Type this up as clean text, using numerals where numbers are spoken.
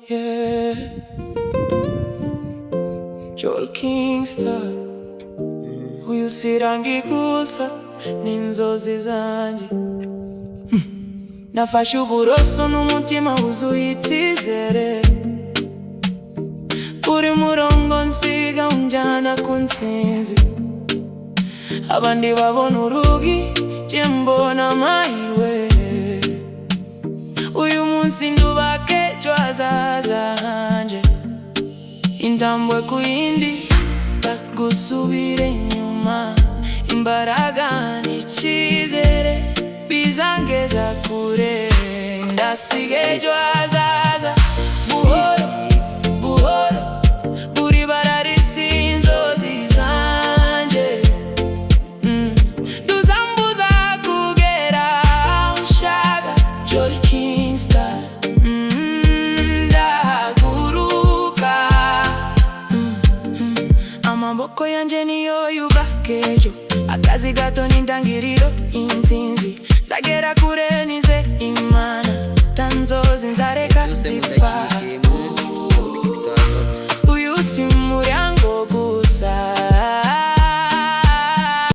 Yeah. Joel Kingstar, uyu si irangi gusa, ni inzozi zanjye. Nafashe uburoso n'umutima wuzuye icyizere. Buri murongo nsiga unjyana ku ntsinzi. Abandi babona urugi, jye mbona amahirwe. Uyu munsi ndubake ejo hazaza hanjye. Intambwe ku yindi, gusubira inyuma. Imbaraga n'icyizere bizangeza kure. Ndasiga ejo hazaza buhoro buhoro. Buri bara risa inzozi zanjye. Ntuzambuza kugera aho nshaka. Joel Kingstar. Ndahaguruka. Amaboko yanjye niyo yubaka ejo. Akazi gato n'intangiriro y'intsinzi. Nzagera kure nize Imana. Nta nzozi nzareka Byose zipfa.